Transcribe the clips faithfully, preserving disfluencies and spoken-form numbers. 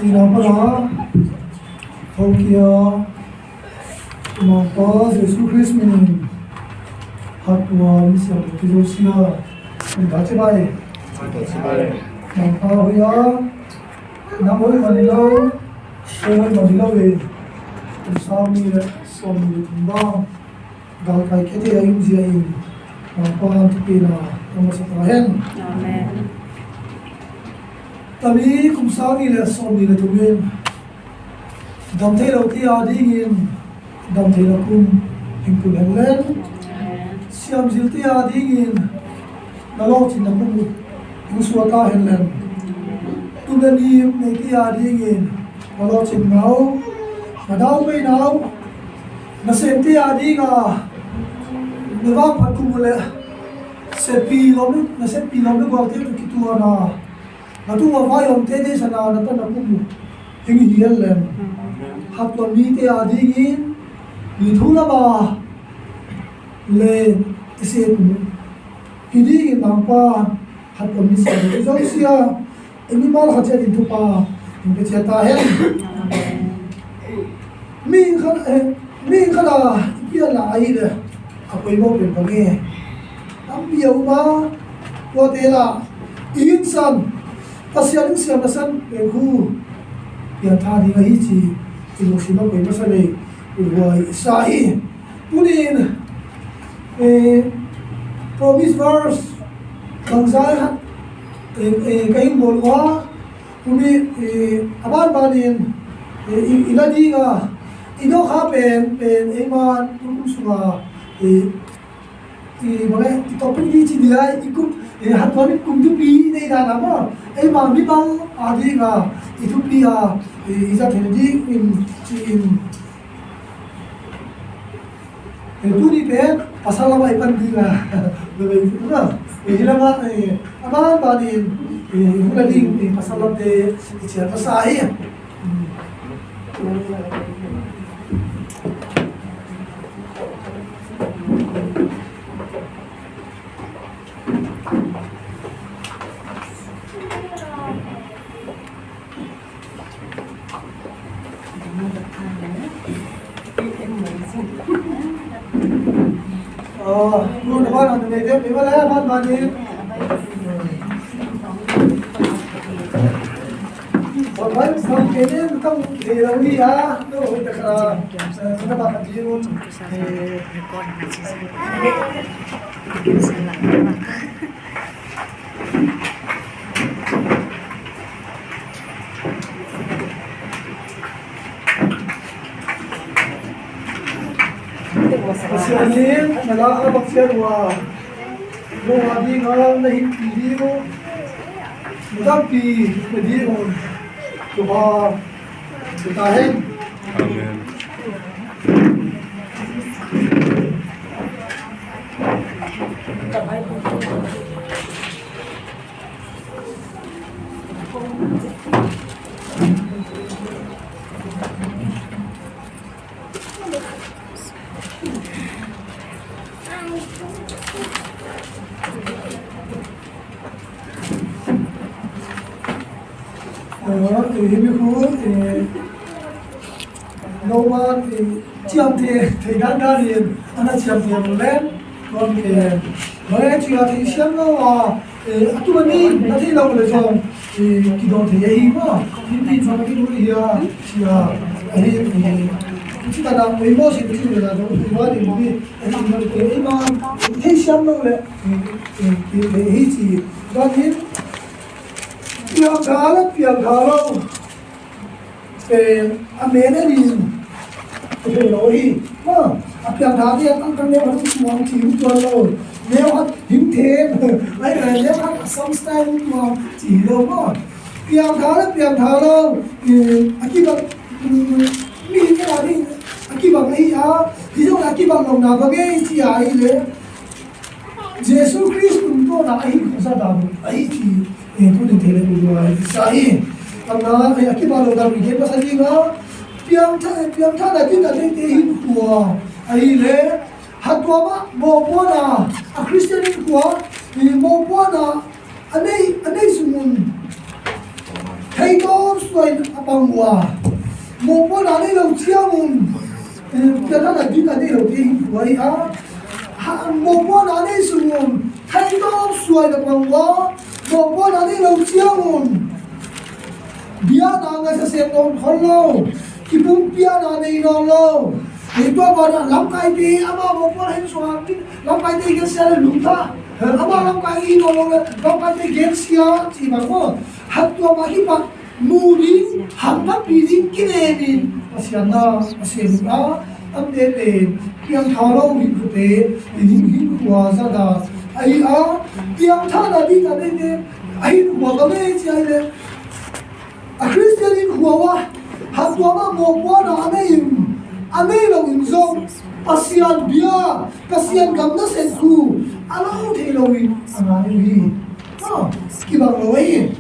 Ina pana, Hokia, Mangpa Jesu Khrist minin, Hattuam siam tu Josia, ni ta ci bai. Mangpa hoia, nang hoi mani lo, hoi mani lo e, Sami le, Sami le, Tumba. Galkai khete a in zia in, Mangpa an thupina a masa ta hen. Amen. Tami kum sang nih le sawm nih le thum in, dam thei lo te a dingin, dam thei lo kum, hing kun hen len. Amen. Siam zil te a dingin, na lawhcinna kum uh hing suak ta hen len. Tum le nim neite a dingin na lawhcinna uh, na dau peina uh, na semte a dinga na vangphat kum uh le seppi lawm, na seppi lawm le gualte tawh kituana na tung uh a vai omte deihsana na tanna kum uh hing hi hen len. Hattuam mite a dingin, i thu lama le i se kum uh hi dingin Mangpa Hattuam ni sia, Josia, i mimal khat ciat in thupha hong pia ciat ta hen. Mi khat, eh, mi khat a i pianna ahi le a poimaw pen bang e. Tampi a um a, tuate la i insan, Pasian in siamna san pen khu piantha ding ahi ci i lungsim a koi masa le i huai i sa hi. Tunin, eh, promise verse bangzai khat, eh, eh, ka hing bawl uh a, tuni, eh, a banbanin, eh, i, i la ding a, i dawkha pen, pen, eiman, tukum sunga, eh, i, bang e, i topic ni ci dia, i kum, eh, Hattuam i kum thupi nei dan a maw, eiman mimal a ding a, i thupi a, eh, i zat thei ding in, ci in, Eh, tuni pen pasal lamah i pan ding a, na vei na, eh, hi lamah, eh, a banbanin, eh, hula ding, eh, pasal lamte i ciat masa hi. Pasian in na lak a bang ciat uh a, Noah dingin na hinpi ding uh, na tampi na ding uh, Topa, Topa hen. Amen. Ayo, eh, himi khu, eh, no man, eh, ciamteh thei dandan in, a na ciamteh leng, tuan pen, bang e, cia thei siam lo a, eh, a tum a ni, na thei lo le zong, eh, kidong thei ahi maw, himi zong a kiduh hi a, cia, ahi, eh, ci ta na, eh, maw, ci, ci le la zong, eh, wa ding hi, eh, eh, eh, ma, eh, thei siam lo le, eh, eh, eh, eh, hi ci, dan hi, piang tha le, piang tha lo. Pen a men a nin a thei lo hi. Ma, a piangtha te a tangtang neu khat hong tuang ci hong tuan lo. Neu khat hing them. Ai, ai, neu khat a sam style hong tuang ci hi lo maw. Piangtha le piangtha lo. Eh, a kibang, mm, mi te a ding a kibang ahi a. Hi zong a kibang lo na bang e ci a ahi le. Jesu Khrist tungtawna a hinkhua sa dan uh ahi ci, eh, tuni thei le uh lua i sa hi. Amna, eh, a kibang lo dan uh i gen masa ding a, piangtha, eh, piangthana ding a teitei hinkhua ahi le, Hattuam ah mawhpuakna, a Khristian hinkhua, eh, mawhpuakna a nei, a nei sung un. Thei tawp suain a pang uh a, mawhpuakna nei lo ciangun, eh, piangthakna ding a nei lo ding uh ahi a, ha, mawhpuakna nei sungun thei tawp suain a pang uh a, mawhpuakna nei lo ciangun biakna ngaihsak sem nawn khol lo, kipumpiakna nei nawn lo. Hei, tua banah lamkaite, ama mawhpuakna hei suang, lamkaite gensia le lungtha. Ama lamkai i nawn lo le lamkaite gensia ci bang maw. Hang tua mah hi pah, mu ding, hangpatpih ding kinemin Pasian na a sem uh a, amte pen piangthak lo hinkhute, hinkhua zahzah ahi a, piangthakna ding a neite a hinkhua bang e ci a hi leh, a Khristian hinkhua uh a, hang tua mah mawhpuakna a nei in, a nei lo in zong Pasian bia, Pasian gam nasep thu a lo thei lo in a ngai uh hi. Ah, kibang lo hi.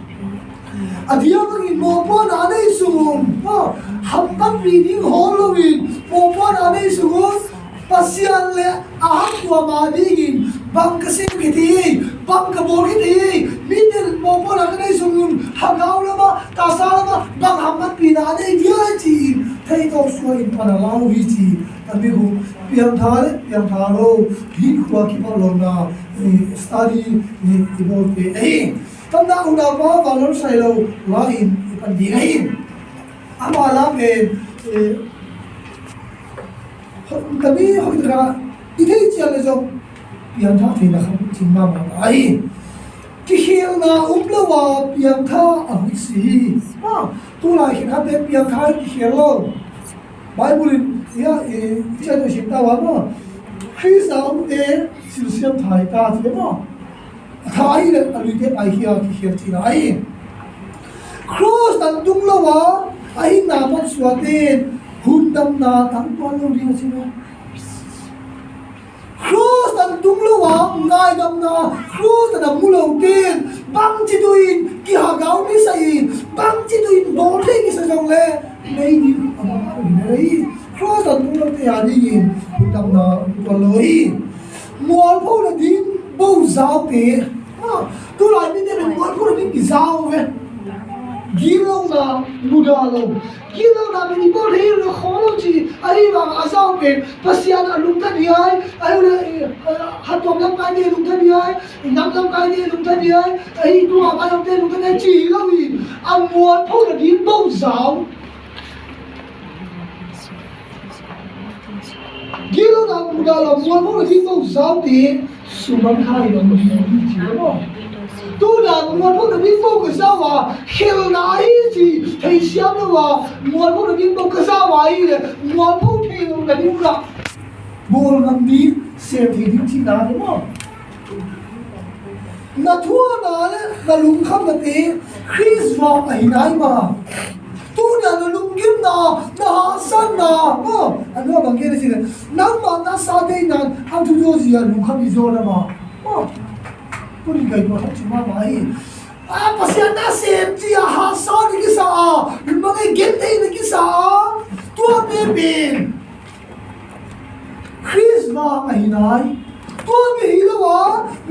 A diak bangin mawhpuakna a nei sungun, ah, hangpatpih ding hawl loin mawhpuakna a nei sungun Pasian le a hang tua ma dingin bang ka sem khia thei, bang ka bawl khia thei, mite mawhpuakna ka nei sungun hagau lamah, tasa lamah bang hangpatpihna a nei dia ci-in thei tawp suain pan a la uh hi ci. A mi hu piangthak le piangthak lo hinkhua kipak lohna, eh, study, eh, i bawlte ahi. Tamna unaupa Valor Sailo la-in i pan ding ahi. Ama la pen, eh, ka mi hoih taka i theih ciang le zong piangthak theihna kham cing mahmah ahi. Kikhelna um lo a piangthak a huih si hi. Ah, tulai khenkhatte piangthak kikhel lo. Bible in, ya, eh, i cian uh sim ta uh a maw. Khrist a omte silsiam thai ta ci maw. A tha ahi le a luite paikhia kikhel cihna ahi. Cross tan tung lo a, a hinna pan suate in hun damna tang tuan lo ding a ci maw. Cross tan tung lo a ngaidamna, cross tan a mu lote in bangci tuin kihagau kisa in, bangci tuin bawl thei kisa zong le mei ding a bang a rin a lei. Cross tan tung lote a dingin damna tuan lo hi. Mualphona ding bo zaute. Ah, tulai mite pen mualphona ding kizau ve. Gilona, muda lo. Gilona pen i bawl thei lo khaw lo ci, ahi vang a zau pen Pasian a lungtang hi ai, ahi le, eh, hatuam lamkai te lungtang hi ai, nam lamkai te lungtang hi ai, ahi tua a lamte lungtang hi ai ci lo hi, a mualphona ding bo zau. Gilona, muda lo, mualphona ding bo zaute, sumang hai lo, ci lo. Tuna mualphona ding bo ka zau a, khelna hi ci, thei siam lo a, mualphona ding bo ka zau a hi le, mualpho thei lo na ding la. Bawl ngam ding, sem thei ding cihna hi maw. Na thuakna le na lungkhamnate Khrist vang ahi nai maw. Tuna na lunggimna, na hahsatna, maw, a nua bang gen a ci le, nangmah na sa dei nan, hang thu zaw zia lungkham hi zaw na maw. Maw. Tuni gai tua thak ci mahmah hi. A, Pasian na sem ci a hahsa na kisa a, lungmang e gen thei na kisa a, tua pe pen Khrist vang ahi nai. Tua mi hi lo a,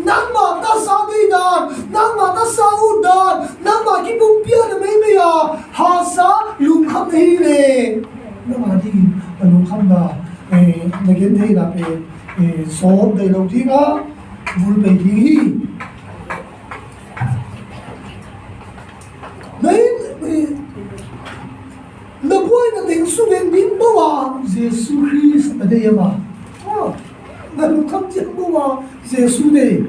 nangmah tasa dei dan, nangmah tasa ut dan, nangmah kipumpiakna meimei a hahsa lungkhamna hi le. Nangmah dingin na lungkhamna, eh, na gentheihna pen, eh, sawt dei lo ding a, vul pei ding hi. Na in, eh, na buaina teng suveng ding bo a Jesu Khrist a dei a maw. Ah, na lungkham ciang bo a Jesu dei.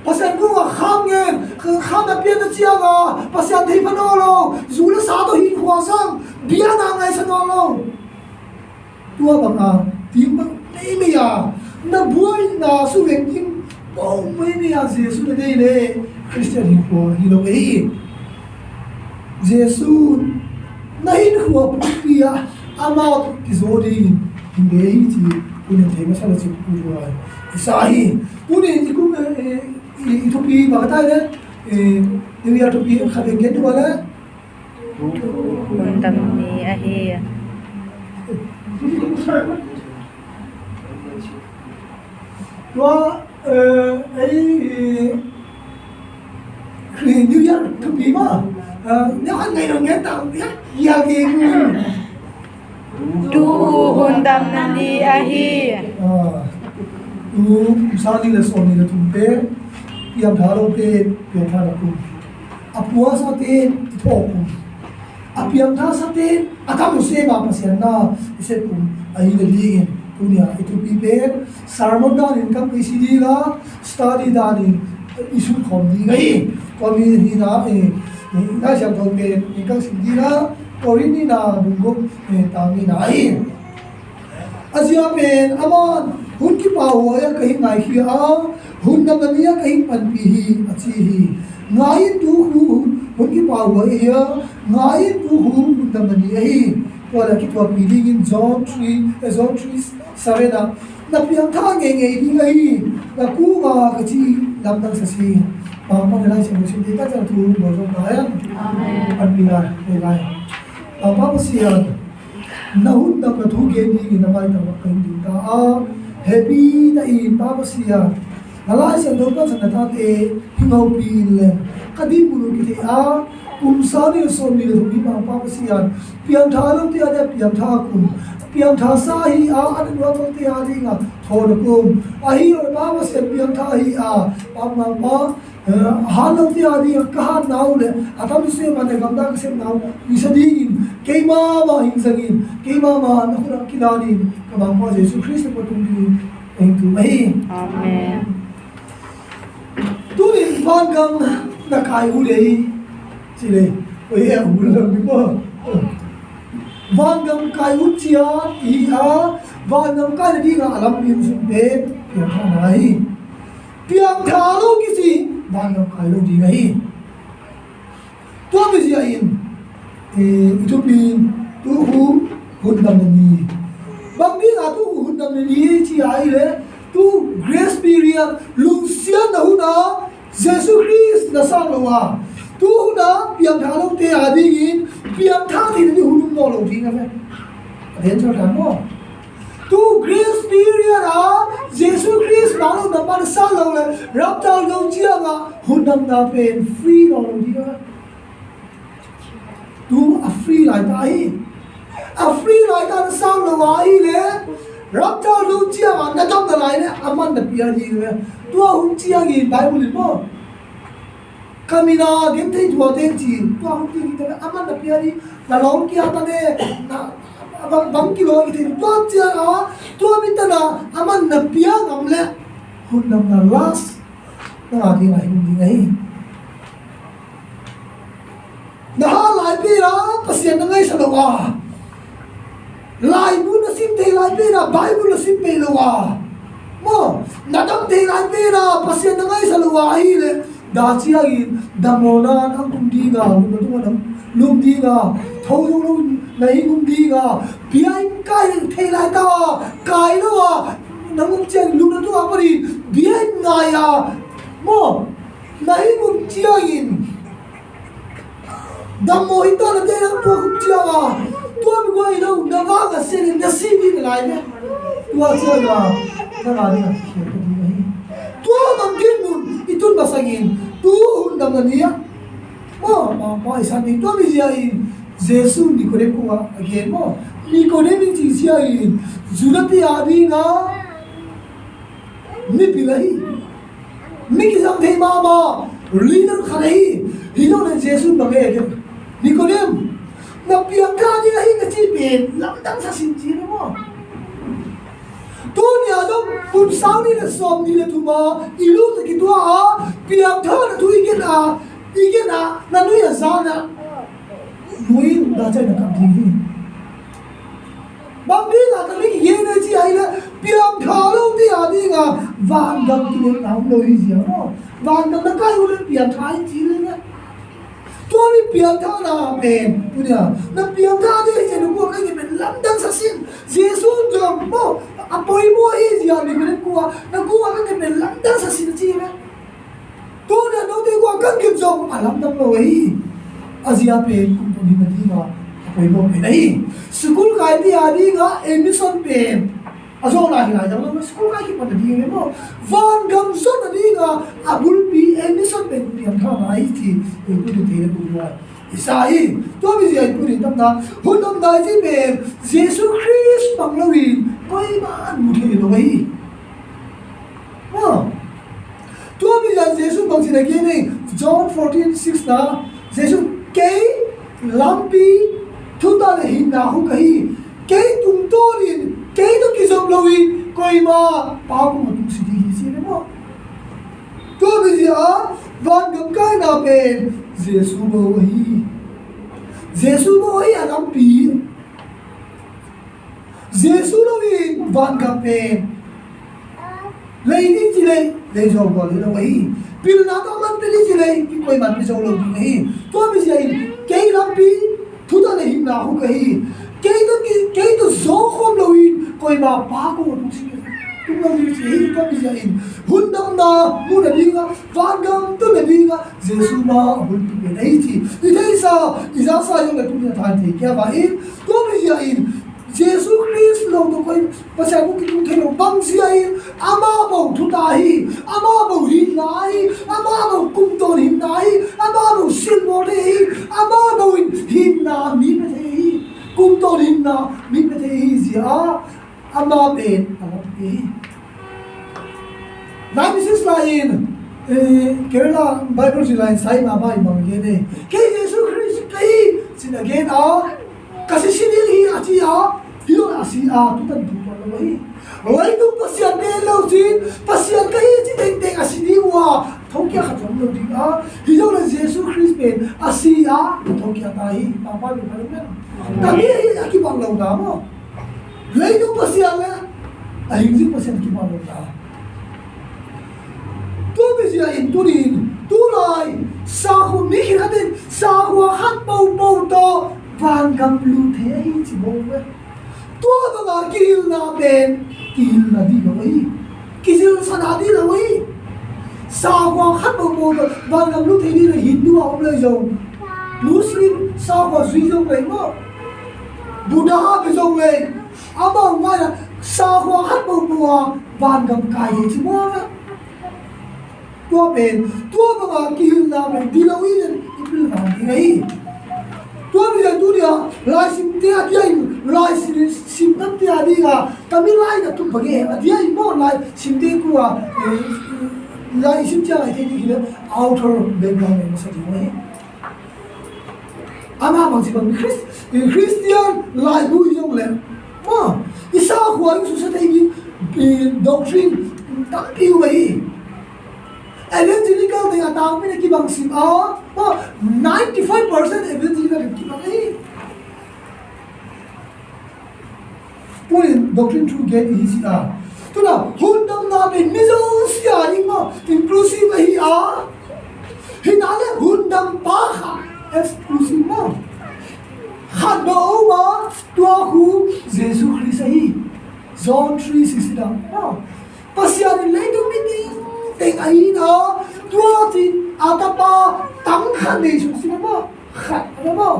Pasian kungah kham ngen, kham na pian na ciang a, Pasian thei pha nawn lo, zu le sa tawh hinkhua zang, biakna ngaihsak nawn lo. Tua banga ding bang meimei a, na buaina suveng ding bo meimei a Jesu na dei le Khristian hinkhua hi lo ei. Jesu na hinkhua pumpi a amau kizaw dingin hi le hi ci, kunin thei masa na ci pu tua i sa hi. Kunin i kum, eh, i, i thupi bang a tai le, eh, i thupi khat en gen tua le. Lungdam ni ahi. Tua, eh, ei, eh, New Year thupi maw. Neu khat ngaih lo ngen tang, ya, ya, ya. Tu hun damna ni ahi. Tu kum sang nih le sawmnih le thum pen piangtha lote piangthana kum. A puasate'n i thawh kum. A piangthasate a tam uh sem a Pasian na i sep kum ahi le dingin tuni-a i thupi pen sermon danin kan i si ding a, study danin i sut khawm ding ahi. Tua mi hina, eh, eh, Lai Siangtho pen i kan sim ding a, Korin nihna bung guk, eh, tang nihna ahi. A zia pen aman hun kipahhuai ah ka hing ngaikhia a, hun damna ni ah ka hing panpih hi a ci hi. Ngai in, tu hun, hun kipahhuai ahi a, ngai in, tu hun hun damna ni ahi. Tua le kithuahpih dingin John three, eh, John three seven ah, na piangtha ngeingei ding ahi, na kung a ka cih lamdang sa sih. Mangpa na Lai Siangtho sim ding ka ciang thu bawl zong ta hen. Amen. Panpih lai, nei lai. Mangpa Pasian, na hun damna thu gen dingin na maitang ah ka hing ding ta a, hehpihna in Pa Pasian, na Lai Siangtho pansan na tate hing hopih in leng ka dinmun uh kithei a, kum sang nih le sawmnih le thum hi Mangpa Pasian, piangtha lote a dia piangtha kum, piangthasa hi a, a na nuamlote a dinga thawhna kum ahi lo Pa Pasian, piangtha hi a, Pa Mangpa, eh, a hatlote a ding a ka hatna uh le a tam sem a na gamdang ka sepna uh i sa dingin keima mah hing zangin, keima mah na khut ah kidanin ka Mangpa Jesu Khrist na kua tung dingin ka hing thum ahi. Amen. Tunin vangam na kai uh leh ci leh, oi, eh, uh lo ni maw. Vangam kai uh ciat i hi a, vangam kai na ding a a lampi hong zui pen piangthana hi. Piangtha lo kici vangam kai lo ding ahi. Tua mizia in, eh, i thupi in tu hun, hun damna ni. Bang ding a tu hun damna ni ci a hi leh, tu grace period, lungsiatna hun a Jesu Khrist na sang lo a, tu hun a piangtha lote a dingin piangtha theihna ni hun um nawn lo ding a ve. A danger dan maw. Tu grace period a Jesu Khrist na lo na pan sa lo le, rapture lo ciang a hun damna pen free lo lo ding a. Tu a free lai ta hi. A free lai ta na sang lo a hi le, rapture lo ciang a na damna lai le, a man na pia ding le. Tua hun ciang in Bible in maw. Ka min a genthei tuate ci, tua hun ciang in ta le, a man na pia ding, na lawng kia ta le, na, a bang, bang kilawng i thei, tua ciang a, tua min ta na, a man na pia ngam le, hun damna last, na ngah ding a hi, hun ding a hi. Na hat lai pen a, Pasian na ngaihsa lo a. Laibu na sim thei lai pen a, Bible na sim pei lo a. Maw, na dam thei lai pen a, Pasian na ngaihsa lo a hi le, dah ciangin, damlawhna na hong tung ding a, lupna tungah na lum ding a, tho zo lo na hing um ding a, bia in kai thei lai ta a, kai lo a, na um ciangin, lupna tungah panin, bia in ngai a, maw, na hing um ciangin, dammaw hi ta na te na tua khuk ciang a, tua mi guai lo, na vang a sian in na si ding lai ve. Tua ciang a, na ngah ding a, tua bang dinmun i tun masangin, tu hun damna ni a. Maw, maw, maw, i san ding tua mizia in, Jesu Nikodem kung a, a gen maw. Nikodem in ci zia in, Judate a ding a, mipil ahi. Mi kizang thei mahmah, leader khat ahi. Hi lo le Jesu bang e, Nikodem, na piangtha ding ahi ka cih pen lamdang sa sin ci le maw. Tuni a dong kum sang nih le sawmnih le thum a i lut a kituah a, piangthana thu i gen a, i gen a, na nui a zan a, nui in dah ciang na kap ding hi. Bang ding a ka mi kigen e ci a hi le, piangtha lote a ding a vangam kinepna om lo hi zia maw. Vangam na kai uh le piangtha in ci le le. Tua mi piangthana pen, tuni a, na piangtha ding hi zia na kua ka ngen pen lamdang sa sin. Jesu zong maw, a poimawh hi zia mi pen kua, na kua ka ngen pen lamdang sa sin a ci le. Tuni a note kua kan gen zong a lamdang lo ahi. A zia pen kum kum hi na ding a, a poimawh pen ahi. Sukul kaite a ding a, admission pen A zawhna hi lai dang lo, school kai khit pan a ding hi maw? Vangam zon a dinga a bulpi admission pen piangthakna hi ci, ei tu thei le kum lai. I sa hi, tua mi zia i tu ding tamna, hun damna i ci pen Jesu Khrist bang lo in koiman mu thei lo hi. Maw? Tua mi zia Jesu bang ci na gen hi, John fourteen six na, Jesu kei lampi, thutak le hinna hu ka hi. Kei tungtawnin, kei tawh kizom loin koima Pa kungah tung si ding hi ci hi maw? Tua mi zia vangam kaina pen Jesu bo ahi. Jesu bo ahi a lampi. Jesu lo in vangam pen lei ding ci lei, lei zuau gual hi lo ahi. Pilna tawh man pia ding ci lei, kikoiman pia zo lo ding ahi. Tua mi zia in kei lampi, thutak le hinna hu ka hi. Kei tawh ki, kei tawh zo khawm loin koima Pa kungah tung si, tung lo ding ci hi. Tua mi zia in hun damna mu nadinga, vangam tu nadinga Jesu ma a bulpi pen ahi ci i theisa, i zasa zong le tu ni a than thei kia va in. Tua mi zia in Jesu Khrist lo tawh koi Pasian kung kitung thei lo bang zia in amah bo thutak hi, amah bo hinna hi, amah bo kumtawn hinna hi, amah bo silbawl thei hi, amah bo in hinna mi pia thei hi, kumtawn hinna mi pia thei hi zia amah pen a lampi hi. Ninety six lai in, eh, Kerala Bible ci lai in sai mama in bang gen hi. Kei Jesu Khrist ka hi ci na gen a, ka si si ding hi a ci a, hi lo a si a, tu tan tu pan lo hi. Leitung Pasian pen lo ci, Pasian ka hi ci tengteng a si ding uh a, thokia khat zong lo ding a, hi lo le Jesu Khrist pen a si a, thokia ta hi, mama in bang gen. Ta mi hi a kibang lo ta maw? Leitung Pasian le a hing zing Pasian kibang lo ta. Tua mi zia in tu ni in, tu lai sakhua mi khin khat in sakhua khat popo tawh vangam lut thei ahi ci bo ve. Tua banga kihilna pen kihilna dih lo ahi. Kizilsana dih lo ahi. Sakhua khat popo tawh vangam lut thei dih le Hindu a om le zong, Muslim sakhua zui zong le maw, Buddha a pe zong le, amau ngaina sakhua khat popo a vangam kai hi ci maw na. Tua pen, tua banga kihilna pen dih lo hi nen i pil vang ding ahi. Tua mi zia tu dia lai simte a dia in, lai sim, sim namte a dinga ka mi lai na tum bang e a dia in maw, lai simte kua, eh, lai sim ciang ai thei ding hi le author background nei masa ding ahi. Amah bang ci bang Christ, Christian laibu hi zong le, maw, i sakhua in susia thei ding, eh, doctrine tampi uh ahi. Evangelical te a tangpi na kibang sim a, maw, ninety five percent evangelical te kibang ahi. Punin doctrine through gate hi si a. Tuna hun damna pen mi zosia ding maw, inclusive ahi a. Hi na le hun dampa kha exclusive maw. Khat bawh a om a, tua khu Jesu Khrist ahi. John three sixteen ah maw. Pasian in leitung mi ding teng ahi na, tua ci a tapa tang khat nei sung si na maw. Khat a na maw.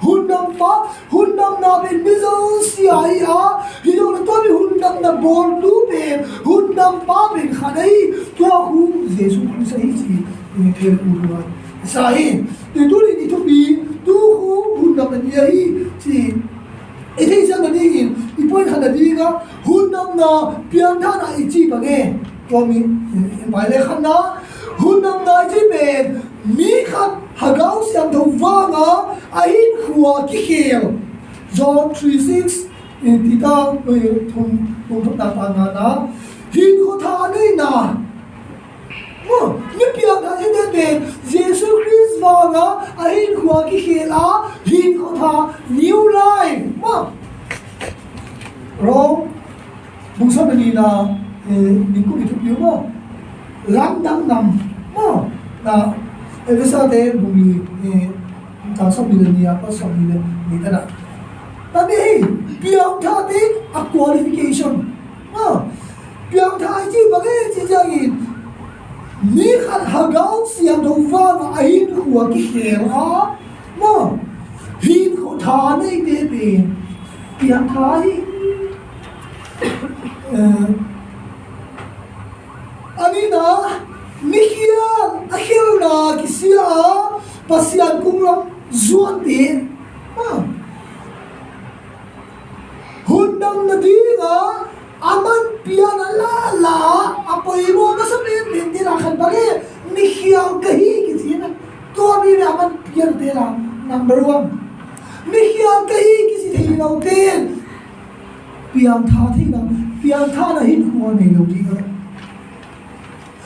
Hun dampa, hun damna pen mi zosia ahi a, hi lo na tua mi hun damna bawltu pen, hun dampa pen khat ahi, tua khu Jesu Khrist ahi ci, i thei uh tua. Sa hi, i tu ni i thupi, tu khu hun damna ni ahi ci. I theihsiam nadingin, i point khat nadinga, hun damna piangthakna i ci bang e. Tua mi, i pai le khatna, hun damna i ci pen, mi khat hagau siangtho vanga a hinkhua kikhel. John three six, i ti ta, i thum, thum thum ta ta nga na. Hinkhua tha neina. Maw, mi piangthak i te pen Jesu Khrist vanga a hinkhua kikhel a, hinkhua tha, new life. Maw. Rom bung sawm le nina, eh, ning kum i thupi uh maw. Lamdang nam. Maw. Na, Efesa te bung li, eh, tang sawm li le nia, pa sawm li le nia ta na. Ta mi hi, piangthak te a qualification. Maw. Piangthak i ci bang e ci ciangin, mi khat hagau siangtho vanga a hinkhua kikhel a, maw, hinkhua tha neite pen piangthak hi. Eh, a nihna, mikhial a khelna kisia a Pasian kung lam zuat ding. Ah. Hun dang nadinga a man pian a lala a poimaw masa penpen ding a khat bang hi. Mikhial ka hi kici na, tua mi le a man pian te la number one. Mikhial ka hi kici thei lo ten piangtha theihna, piangthana hinkhua nei lo ding a.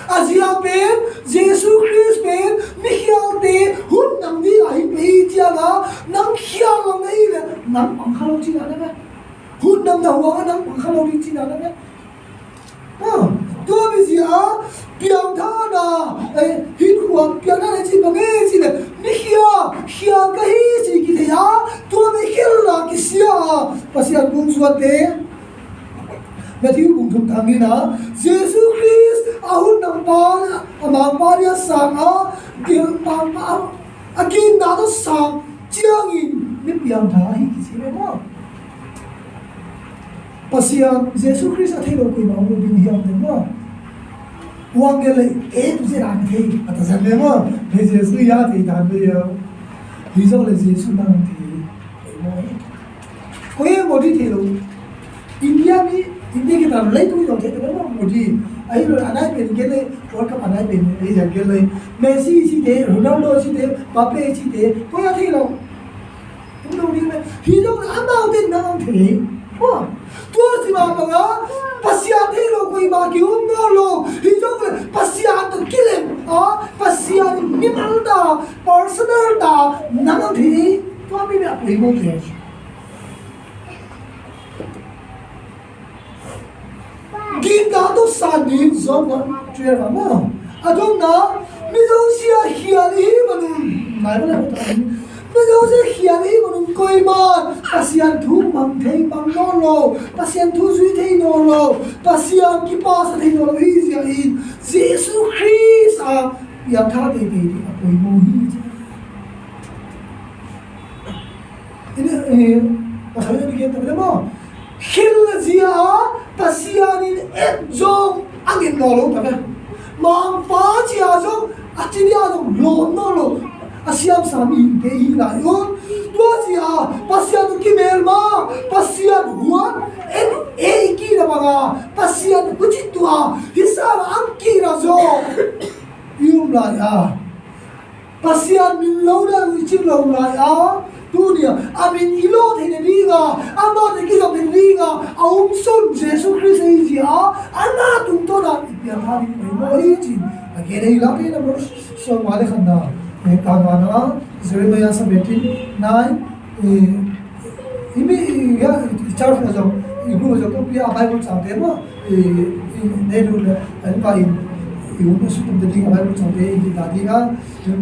A zia pen Jesu Khrist pen mikhialte hun dang ding a hi pei cianga nang khial lo na hi le nang pang kha lo cina na ve. Hun dang na huanga nang pang kha lo ding cina na ve. Ah, tua mi zia piangthana, eh, hinkhua piangthana ci bang e ci le mikhia, khia ka hi ci kithei a, tua mi khialna kisia a Pasian kung zuat te. Matthew bung thum tang nihna, Jesu Khrist a hun dang pa, a mangpa dia sang a, dil mangpa a, a ginna tawh sang ciangin mi piangtha ahi kici ve maw? Pasian, Jesu Khrist a thei lo kuima um lo ding hiam te maw? Wang gen le, e tu zia na thei, a ta zan ve maw? Thei Jesu ya thei dan ve ya. Hi zong le Jesu nang thei. Thei maw? Koi e maw di thei lo. India mi, India kita leitung zong thei ta lo maw Modi. Ahi lo a nai pen gen le, World Cup a nai pen, ahi zong gen le. Messi cite, Ronaldo cite, Mbappe cite, koi a thei lo. Hong lo ding le, hi zong le amau ten na ang thei. Maw, tua ci ma banga, Pasian thei lo koi ma ki um nawn lo. Hi zong le, Pasian tawh kilem a, Pasian in mimal ta, personal ta, na ang thei. Tua mi le a poimaw thei. Ginna tawh sang ding Job one twelve ah maw. A thumna, mi zosia khial i hih manun, nai maw le, mi zosia khial i hih manun koiman Pasian thu mang thei mang nawn lo, Pasian thu zui thei nawn lo, Pasian kipasa thei nawn lo hi zia in Jesu Khrist a piangtha teitei ding a poimaw hi ci. Ina, eh, pasal ina bikin tak lemo. Khil zia a Pasian in et zong a ngen nawn lo tak e. Mangpa cia zong a ci dia zong lawm nawn lo. A siamsa mite hi lai un. Tua zia a Pasian kimelma, Pasian huat en e i kihna banga Pasian huci tua hi sanga ang kihna zong i um lai a. Pasian min lo dan i cih lo lai a, tuni a, a min i lo theihna dinga, amah tawh i kizop theihna dinga a um sun Jesu Khrist ahi zia a, amah tungtawn a i piangthak ding poimaw hi ci-in a gen ahi lak hi. Number sawmnga le khatna, eh, tangvana, Jeremiah seventeen nine, eh, i mi, i, ya, i church na zong, i group zong, tua pi a Bible changte maw, i, i, nei lu le, an pa in, i um a sutum te ding a Bible changte, i ta ding a,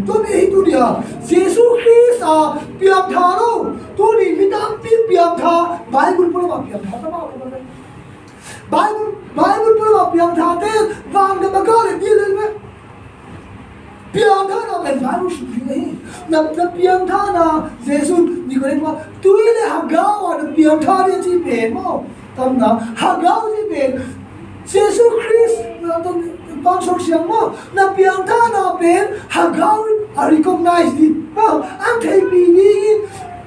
tua mi hi tuni a, Jesu Khrist a piangtha lo, tuni mi tampi piangtha, Bible pula ma piangtha, ta ma, Bible, Bible pula ma piangtha te, vang te ma ka le di le me. Piangthana pen Bible sung ding ahi. Na, na piangthana Jesu Nicodemus tui le hagau a na piangtha ding ci pen maw? Tamna hagau ci pen Jesu Khrist na tun pan sok siang maw? Na piangthana pen hagau a recognize ding maw? Ang theipi ding in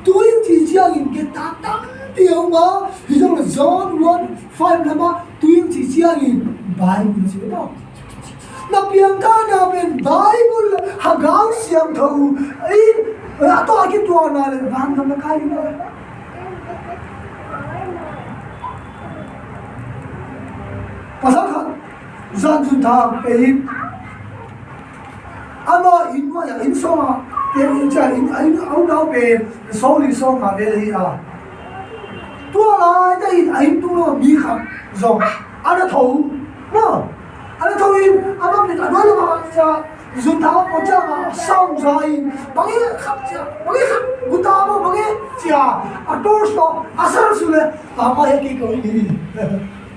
tui ci ciangin ke ta tam piau maw? Hi zong le John one five lama tui ci ciangin Bible ci maw? Na piangthana pen Bible, hagau siangtho in a tawh a kituahna le vangamna kai ding a. Pasal khat zan zun thang pe in ama inn mah a inn sawng a pe in cia in a inn a unau pen sawli sawng a vel hi a. Tua lai ta in a inn tung lo mi khat zong a na tho maw? A na tho in a bang in a nuai lamah cia zun thang a pawh ciangah sawm za in bang e khat cia, bang e khat guta maw bang e cia a torch tawh a sar su le a pai a kiko hi.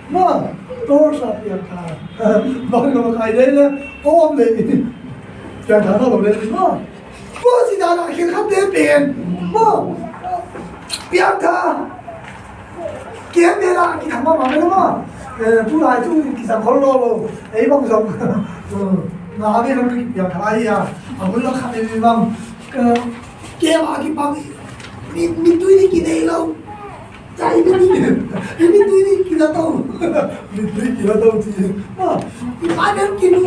Maw, torch a piang kha bang lo kai dei le om le piang kha lo le maw. Tua ci dan a khel khat te pen maw piangtha. Kem vel a kithang mahmah mah lo maw. Eh, tulai tu kisam khol lo lo. Ei bang zong. Nga ve lam kipiang thai a. A bul la khat ei bang. Ke ba kipang. Mi mi tui ni kinei lo. Cai mi ni. Mi tui ni kila to. Mi tui kila to ci. Ma, i pa dem kinu.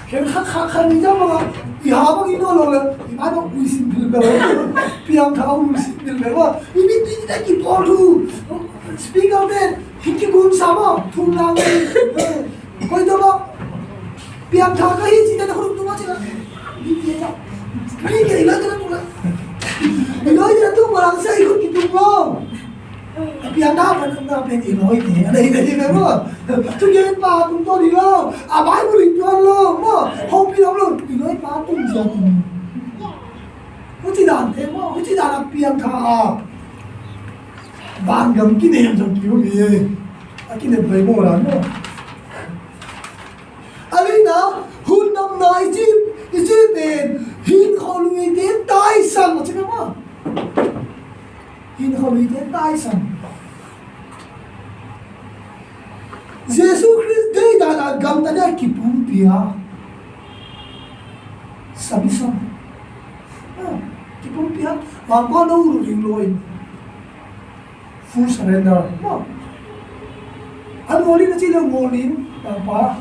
Khen kha kha kha ni jam ma. I ha bang i no lo le. I pa dong ui sim bil bel. Piang tha ui sim bil bel. Wa, i mi tui ni ki por tu. Speaker te. Hi ki gun sa ma. Thum lang. Koi to ma. Piang tha ka hi ci te na khun tu ma ci la. Mi ke ta. Mi ke la te na tu la. I lo i te na tu ma lang sa i khun ki tu ma. A piang na pa na pen i lo i te. A nei nei nei ma. Tu ke pa tu to ni lo. A bai bu li tuan lo ma. Ho pi lo lo. I lo i pa tu cia tu. Huci dan te ma. Huci dan a piang tha a. Van gam kinem zong kiu mi. A kinem bai mo dan ma. A lina hun namna i ci, i ci pen hin kholui te taisan a ci ka ma. Hin kholui te taisan. Jesu Khrist dei dan a gamta dei a kipumpia. Samison. Ah, kipumpia. Mangkua no ru ring lo in. Full surrender. Maw. A nualin a ci lo nualin, Topa.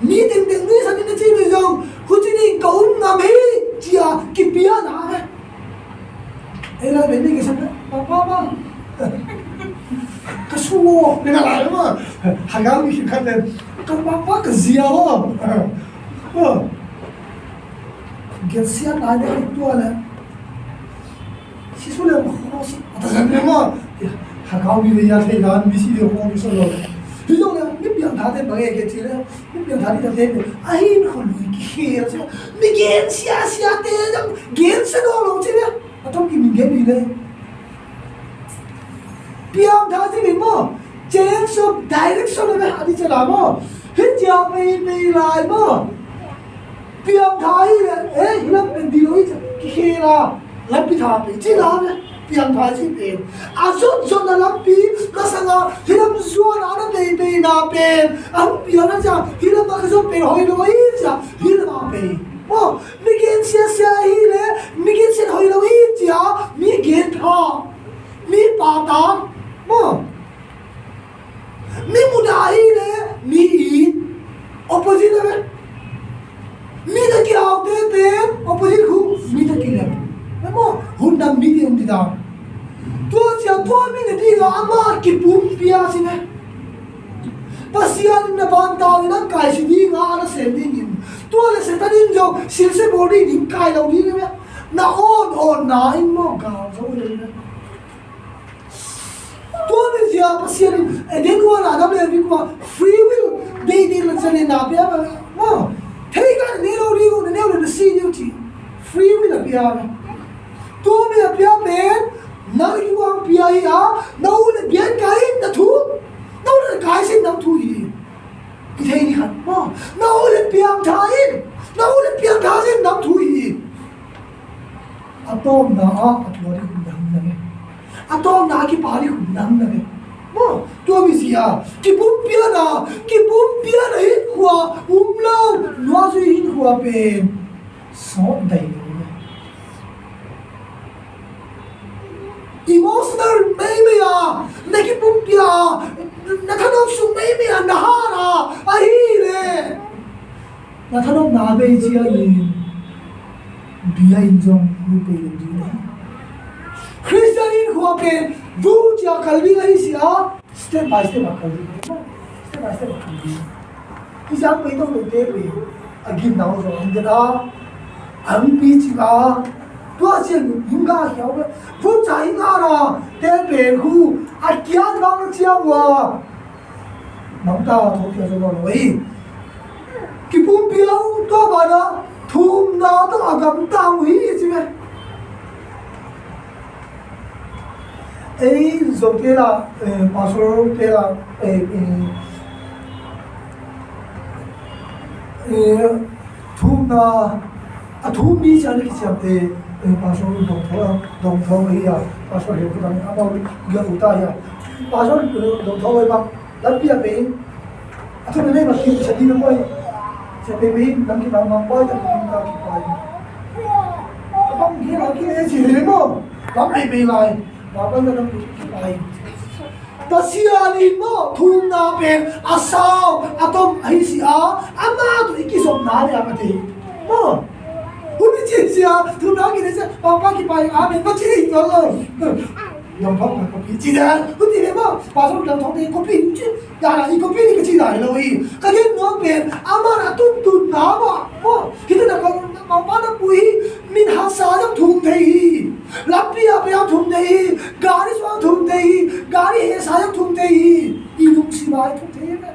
Mi tengteng nuihsan in a ci lo zong, huci ning ka um ngam hi, cia kipia na he. Ei lai pen ni ka sak, Topa ma. Ka su aw, ni ka lai ma. Hagau mi khat pen, ka Topa ka zia aw. Maw. Gethsemane lai ne tua le. Si su le ma kho si. A ta zan le ma. Hagau mi le ya thei dan mi si le kho mi so lo. Hi lo le mi piang tha te bang e ke ci le. Mi piang tha ni ta te. A hin kholui ki khel si. Mi gen sia sia te jam gen se lo lo ci le. A tom ki mi gen ni le. Piang tha ci ni maw. Change of direction le a di ci la maw. Hi cia pei pei lai maw. Piang tha hi le, eh, hi lam pen di lo hi cia, ki khel a, lampi tha pen, ci la le, piang tha ci pen. A zot zot na lampi, ka sang a, hi lam zuan a na pei pei na pen. A hong piang na cia, hi lam a ka zot pen hoi lo hi cia, hi lam a pei. Maw, mi gen sia sia hi le, mi gen sia hoi lo hi cia, mi gen tha, mi pa ta, maw. Mi mudah hi le mi it opposite a ve. Mi ta kiaute pen opposite khu mi ta kilem. Ve maw, hun dang mi ti um ti dang. Tua cia tua mi na ding a ama kipumpia si ve. Pasian in na ban tau in a kai si ding a na sem ding in. Tua le Satan in zong silse bawl ding in kai lo ding ve. Na on on na in maw gal zo le ve. Tua mi zia Pasian in Eden huan Adam le Eve kua free will dei dei la zan in na pia ma. Ma. Thei ka ne lo ding uh, ne lo na si ding uh ci. Free will a pia ma. Tua mi a pia pen na ki wang pia hi a, na u le bian ka in na thu. Na u le kai sin na thu hi. Ki thei ni khat. Ma. Na u le piang tha in. Na u le piang tha sin na thu hi. A tawpna ah a tua ding hun dang na ve. A tawpna a kipa ding hun dang na ve. Maw, tua mi zia, kipumpiana, kipumpiana hinkhua um lo, nuazui hinkhua pen sawt dai lo ve. Emotional meimei a, na kipumpia, na thanop sung meimei a, na hana, ahi le. Na thanopna bei cia in bia in zong lupei lo ding hi. Khristian in khua pen bu cia kal ding ahi si a, step by step a kal ding hi. Step by step a kal ding. Hi zang pei tawh lote pei a gimna uh zong hong den a, a hong pi cik a, tua cia hing ga hiau le bu cia hing ga na te pen khu a kian bang cia ua. Nang ta tho pia zo lo hi. Kipumpi lo to ba na thumna to a gam ta uh hi ci ve. Ei zo te la, eh, pastor te la, eh, eh, eh, thumna a thum mi cia ni kiciam te, eh, pastor dong tho, dong tho hi a, pastor hiu kudang a mau ga uta hi a. Pastor, eh, dong tho hi bang. Lampi ah pei in, a thum le nei ma kim sa ding a poi. Sia pei pei in lam kim a mang poi ta kim ta kim poi. A bang hi ma kim e ci hi maw. Lam pei pei lai. Ma poi ta lam kim poi. Pasian in maw thumna pen a sau a tom ahi si a, amah tawh i kizopna nia ka ti. Maw. Hun i ci sia thumna ki nei sia papa ki pai a men ma ci hi maw. Lam pau ka kopi ci dan. Hun ti le maw. Pastor lam thong te kopi ci. Ya na i kopi ni ka ci lai lo hi. Ka gen nuam pen amah na tun tun na maw. Maw. Hita na ka ma pa na pui hi. Min haksa zong thum thei hi. Lampi a pia thum thei hi. Gari suang thum thei hi. Gari hesa zong thum thei hi. I lungsim a i thum thei hi.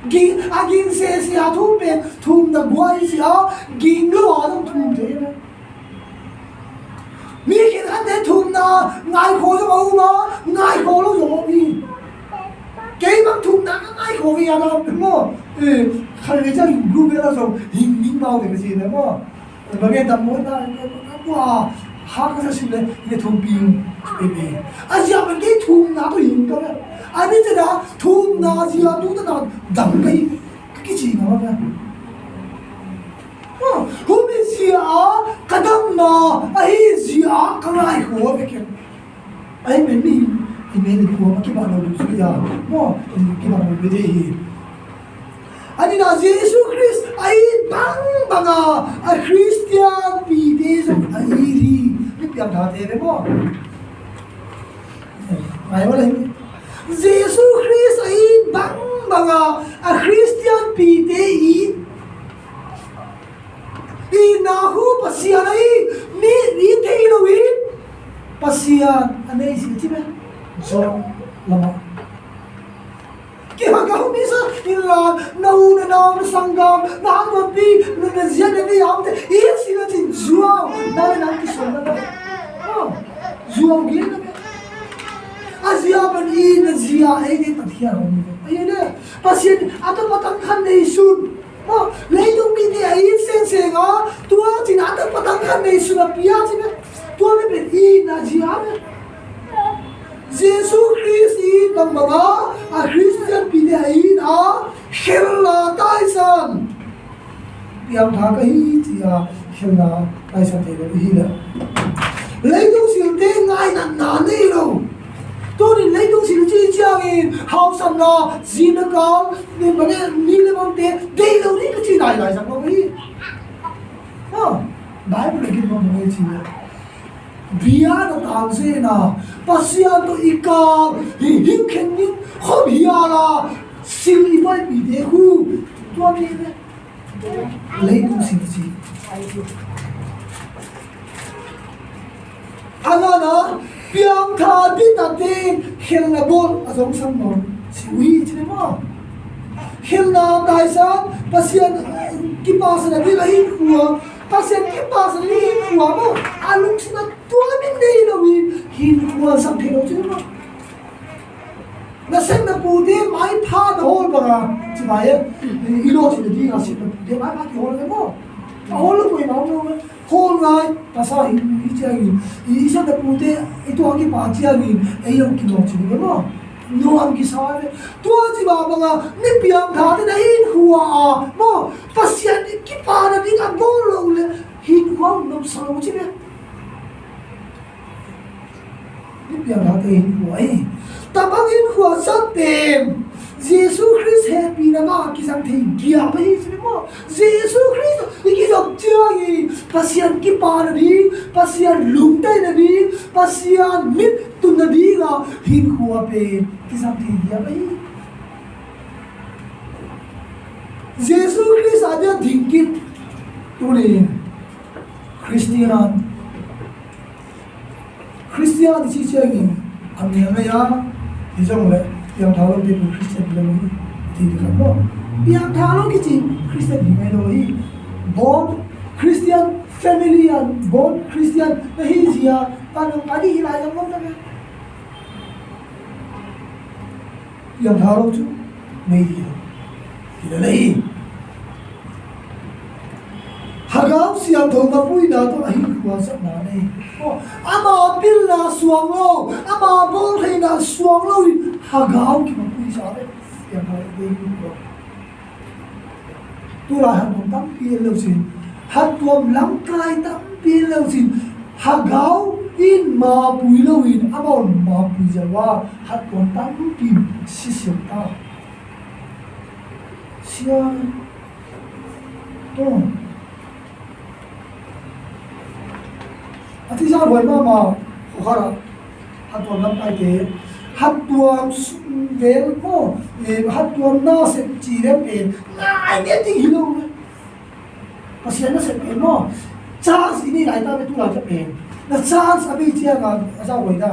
Ging, a ging sese a thum pen thumna buai sia, ging lo a zong thum thei hi. Mi khin khat te thumna ngaikhaw zong a um a, ngaikhaw lo zong a um hi. Kei bang thumna ka ngaikhaw hi a na maw. Eh, khat vei ciang group vei la zong hing ning mau te ka ci na maw. Ba ngen tam maw na, na, na, na, ha ka sa sim le, ne thum pi, baby. A zia ban kei thumna to hing ka. A ni te da thumna zia tu ta na dam ka hi. Ka kici na ba. Humi zia a ka damna ahi zia a ka ngaikhaw a vekeng. Ahi men mi i men i khuam a kibah lo ding suk ia maw, i kibah lo ding hi. A nina Jesu Khrist a it bangbanga a Khristian pite zong a it hi. Mi piangthate ve maw? Ngai maw le. Jesu Khrist a it bangbanga a Khristian pite it itna hu Pasian ahi, mi it thei lo hi. Pasian a nei si ci me. John lama. Kihakau mi sa inla, na u, na nau, na sanggam, na hangtuanpi, na, na zia, na vei amte it si na cin zuau, na le nang kisawm na. Oh, zuau gil na. A zia pan i na zia ei ni Pathian hong ni. Ahi ne. Pasian a tapa tang khan nei sun. Maw, leitung mite a it sengsenga, tua cin a tapa tang khan nei sun a pia cin a, tua mi pen itna zia ve. Jesu Khrist it bangbanga a Khristian pite a it a, khelna taisan. Piangtha ka hi ci a, khelna taisan thei lo hi le. Leitung silte ngainatna nei lo. Tunin leitung sil ci ciangin hausatna, zinakal, ni bang e, ni le bangte dei lo ni ka ci nainai zang lo hi. Ha, Bible a gin bang bang e ci le. Bia na tang zena, Pasian tawh i kal hi, hing khen ning khop hi a la, sil i buaipite khu. Tua mi le. Leitung sil ci. A ngana piangtha ditatin khelna bawl a zong sang nawn si uh hi ci ne maw? Khelna taisan Pasian kipasana ding a hinkhua, Pasian kipasana ding hinkhua maw? A lungsim a tua min nei lo in hinkhua sang thei lo ci ne maw? Na sem na pute maipha na hawl banga ci mai e. I lawh cih na ding a sem na pute maipha kihawl ve maw? A hawl lo poi mau lo ve. Hawl ngai pasa hi hi ciangin i sem na pute i tuang kipa ciangin ei lo kilawh cih ve maw? Nuam kisa ve. Tua ci ba banga ni piangtha te na hinkhua a maw? Pasian i kipana ding a bawl lo le hinkhua nopsa lo ci ve. Ni piangthate hinkhua hi. Tabang hinkhua zat pen Jesu Khrist hehpihna mah kizang thei giap ahi ci maw? Jesu Khrist i kizop ciangin Pasian kipana ding, Pasian lungtaina ding, Pasian mit tunna dinga hinkhua pen kizang thei giap ahi. Jesu Khrist a dia dingkip tunin Khristian Khristian i cih ciangin a mial ngai a, hi zong le piangthak lo te pen Khristian hi lo hi, ti ding khat maw? Piangthak lo kici Khristian hi ngai lo hi. Born Christian family ah born Khristian na hi zia pan nong ka dih hi lai zong lo ta ve. Piangthak lo cu nei dih lo. Hi le lei. Hagau siangtho mapuina tawh a hinkhua sakna nei. Aw, ama pilna suang lo, ama bawltheihna suang lo in hagau kimapui sa ve. Piang kha ding. Tulai hattuam tampi en leu sin, hattuam lamkai tampi en leu sin, hagau in mapui lo in amau in mapui zia uh a hattuam tampi sisiam ta. Sia. Tua. A ci zah huai mahmah, khuakharah hattuam lamkaite, hattuam sum vel maw, eh, hattuam nasep ci lem pen ngai nge ting hi lo le. Pasian nasep pen maw, chance i nei lai ta ve, tu lai ta pen na chance a bei ciang a, a zah huai ta.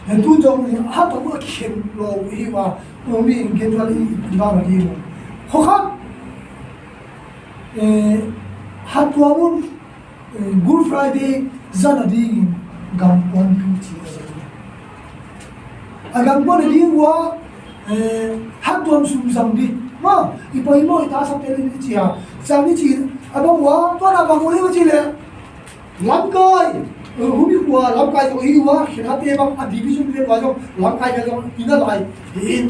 Hei tun zong hattuam a kikhen lo hi uh a, tumi in gen tuan i vang a ding uh. Khuakhat, eh, hattuam un, eh, Good Friday zan a ding in gamkuan pi ci a zan. A gamkuan a ding uh a, eh, hattuam sum zang ding. Ma, i poimawh i ta sak tel in i ci a. Zang i ci a bang uh a, tua na bang uh le uh a ci le. Lamkai, eh, humi khua lamkai zong hi uh a, khenkhatte bang a division vel uh a zong lamkai vel zong hi na lai. Hi in,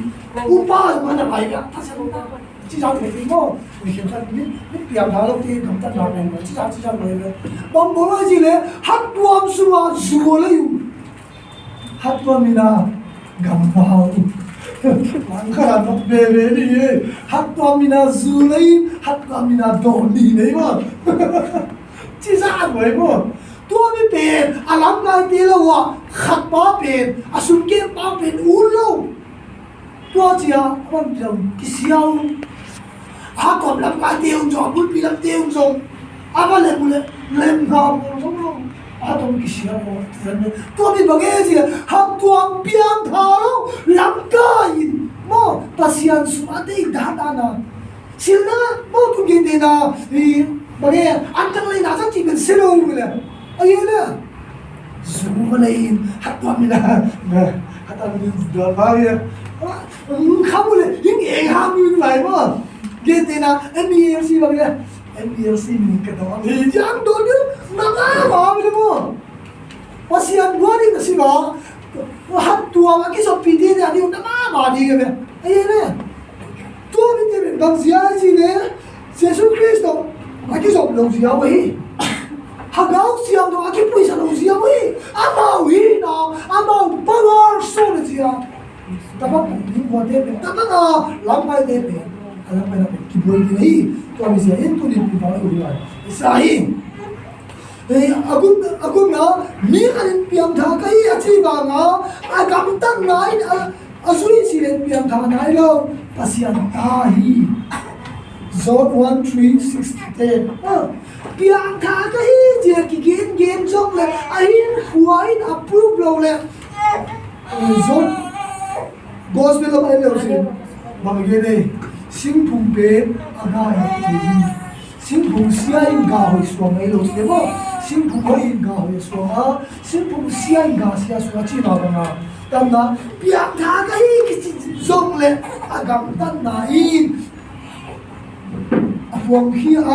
upa zong a na lai uh a, ta sa upa. Ci zang thei ding maw? Khenkhat mi, mi piang tha lo te, gamtat na pen maw, ci zang, ci zang lai le. Bang bawl a ci le, hattuam sung a zu a lei uh. Hattuam in a gam pau. Lamkai a nok veve ni e. Hattuam in a zu lei, hattuam in a dawn ni nei maw. Ci zah a nuai maw. Tua mi pen a lamkaite lo a khat pa pen, a sumkem pa pen ut lo. Tua cia a man zong kisia uh. A hattuam lamkaite uh zong, a bulpi lamte uh zong, a va lem uh leh lem hna pawl zong lo. A hattuam kisia pawl. Tua mi bang e ci leh hattuam piangtha lo lamkai in maw, Pasian sung a deih dan dan a. Silna maw, tun gentehna, i, bang e, an tang leina zat cih pen si lo uh leh. A hi leh. Zu va lei in, hattuam in a, hattuam in a, dual va in a. Kha mu leh, hing eng ha mu in lai maw. Gentehna, M B S bang e, M B S min ka dawn. Hi, yang dawn in, na nga ma mi leh maw. Pasian guan in na si maw. Hattuam a kizoppih ding a ding na ma ma ding a ve. A hi leh. Tua mite pen bang zia a ci leh, Jesu Khrist tawh a kizop lo zia uh hi. Hagau Siangtho a kipuisa lo zia uh hi. Amau hihna, amau power suah zia. Tua bang a innkuante pen, tua bang a lamkaite pen, a lamkaite pen kibuai ding hi. Tua mi zia in tuni pen bang a uh hi lai. Isa hi. Eh, a gupna, a gupna, mi khat in piangtha ka hi a ci bang a, a gamtatna in a, a zui si leh piangtha nai lo, Pasian ta hi. John one three six to ten. Ah, piangtha ka hi ci a kigen gen zong leh, a hinkhua in a prove lo leh. Eh, John Gospel lam a en leu sin, bang gen e, singphung pen a ga hi thei hi. Singphung sia in ga hoih suang ngei lo ci maw. Singphung hoih in ga hoih suang a, singphung sia in ga sia suang a ci ma bang a. Tamna, piangtha ka hi kici zong leh a gamtatna in a puangkhia a,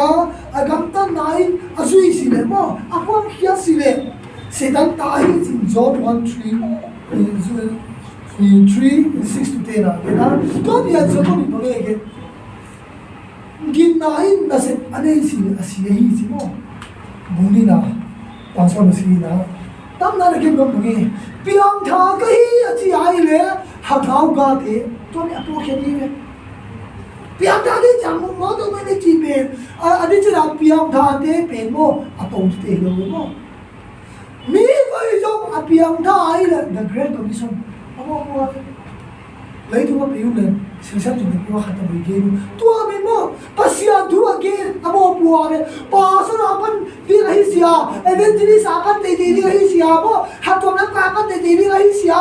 a gamtatna in a zui si leh maw, a puangkhia si leh, Satan ta hi cin John one three, eh, three, six to ten a, kena, tua bia zong tua bia bang e ke. Ginna in nasep a nei si leh a si ahi ci maw. Bung nihna, pangsuan a si na. Tamna na kim gam bang e. Piangtha ka hi a ci a hi leh, hagau gate, tua mi a puakhia ding e. Piangtha ding ciang maw, maw tawh maw ni ci pen, a, a ding cina piangthate pen maw, a tawng te lo maw. Mi koi zong a piangtha a hi leh, the Great Commission. A maw maw. Leitung a piu leh, singsam tu ni kua khat a bui gen. Tua mi maw, Pasian thu a gen, a maw pua leh, pastor a pan ding ahi sia, evangelist a pan teitei ding ahi sia maw, hattuam lamkai a pan teitei ding ahi sia,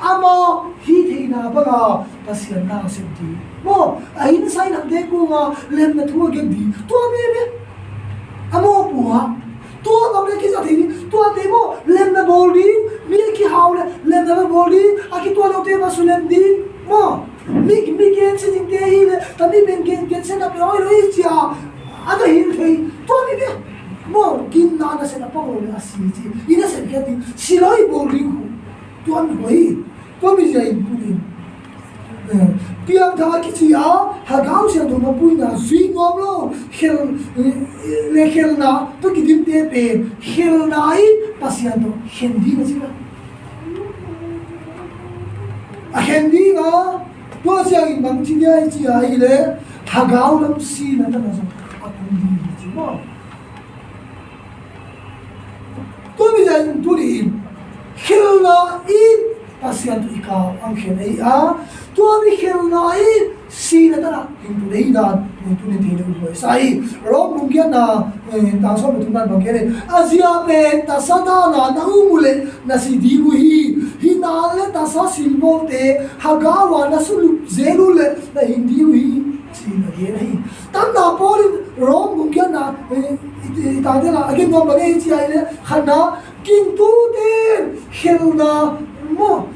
a maw, hi theihna bang a, Pasian na a sem ding. Maw, a inn sai lamte kung a, lemna thu a gen ding. Tua mi mi. A maw pua. Tua bang le kizat hi ding. Tuate maw, lemna bawl ding. Mi a kihau leh, lemna bawl ding. A kituah lote va su lem ding. Maw, mi, mi gensia dingte hi leh, tua mi pen gen, gensiatna peuh a hoih lo hi cia. A va hil thei. Tua mi mi. Maw, ginna nasep a pang lo leh a si ci. I nasep khiat ding. Si lo hi bawl ding khu. Tua mi hoih. Tua mi zia in tuni in. Piangtha kici a, Hagau Siangtho mapuina zui nuam lo, khel, le khelna tawh kidimte pen khelna in Pasian tawh khen ding a ci a. A khen ding a, tua ciangin bang ci dia i ci a hileh, Hagau lam sina tana zong a tung ding hi ci maw? Tua mi zia in tuni in khelna in Pasian tawh i kau ang khen ei a, tua mi khelna in sina tana hing tu dei dan hing tu ni thei deuh huai sa hi. Rom bung giatna, eh, tang sawm le thum dan bang gen ei. A zia pen tasa dana na um uh leh na si ding uh hi. Hi na le tasa silbawlte Hagau a na sulup zel uh leh na hing ding uh hi, ci-in a gen ahi. Tamna Paul in Rom bung giatna, eh, i, i, i tangte la a gen nuam bang ei ci a hileh, khatna, gingtute in khelna maw,